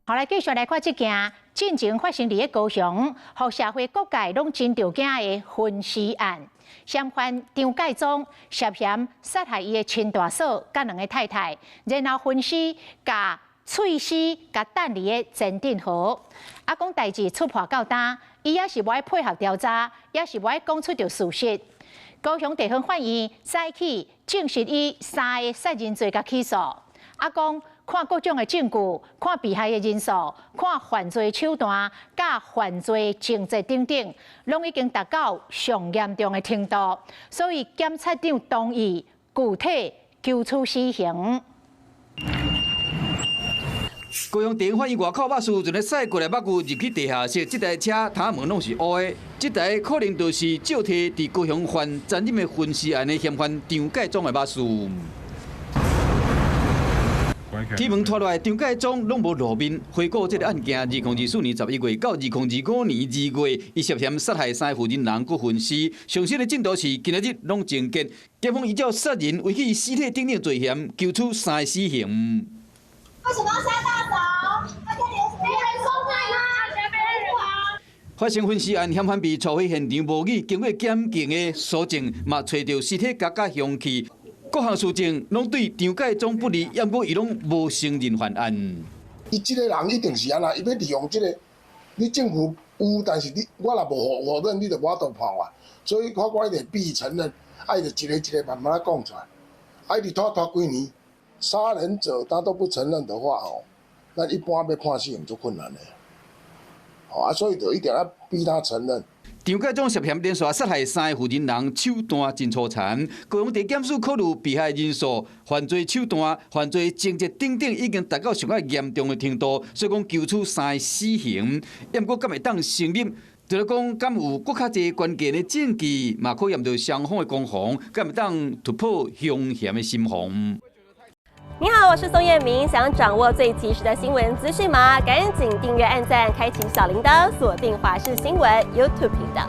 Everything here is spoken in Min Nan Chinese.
好，來繼續來看這件進前發生佇咧高雄，予社會各界攏真著驚的分屍案。嫌犯張介忠涉嫌殺害伊的親大嫂佮兩个太太，然後分屍，共碎屍，共擲佇咧前鎮河。啊，講代誌出破到今，伊也是無愛配合調查，也是無愛講出著事實。高雄地方法院早起證實伊三个殺人罪共起訴。啊，講看各種的證據，看被害的人數，看犯罪手段，佮犯罪情節等等，攏已經達到上嚴重的程度，所以檢察長同意具體求處死刑。高雄地方法院外口牧師就咧駛過來，目睭入去地下室，這台車窗門攏是烏的，這台可能就是借替佇高雄犯殘忍的分屍案的嫌犯張介忠的牧師。鐵門拖落來，張介忠攏無露面。回顧這个案件，2024年11月到2025年2月，伊涉嫌殺害三个婦人人閣分屍。上新的進度是今仔日攏終結。檢方依照殺人、遺棄屍體等等罪嫌，求處三个死刑。為什麼要殺大嫂？他家裡有沒人收買嗎？發生分屍案，嫌犯被帶回現場無語，經過檢警的搜證，嘛揣著屍體佮佮兇器。各項事證攏對張介忠不利，毋過伊攏無承認犯案。伊這个人一定是按怎，伊欲利用這个，你政府有，但是你我若無否認，你就無法度判我。所以法官一定逼承認，啊，伊就一个一个慢慢仔講出來。啊，伊拖拖幾年，殺人者他都不承認的話，吼，咱一般欲判死刑足困難的。啊，所以就一定要逼他承認。張介忠涉嫌連續殺害三个婦人人，手段真粗殘。高雄地檢署考慮被害人數、犯罪手段、犯罪情節等等，已經達到上較嚴重的程度，所以講求處三个死刑。毋過敢會當成立？就是講，敢有閣較濟關鍵的證據，嘛考驗著雙方的攻防，敢會當突破兇嫌的心防。你好，我是宋燕明，想掌握最及時的新聞資訊嗎？趕緊訂閱、按讚、開啟小鈴鐺，鎖定華視新聞 YouTube 頻道。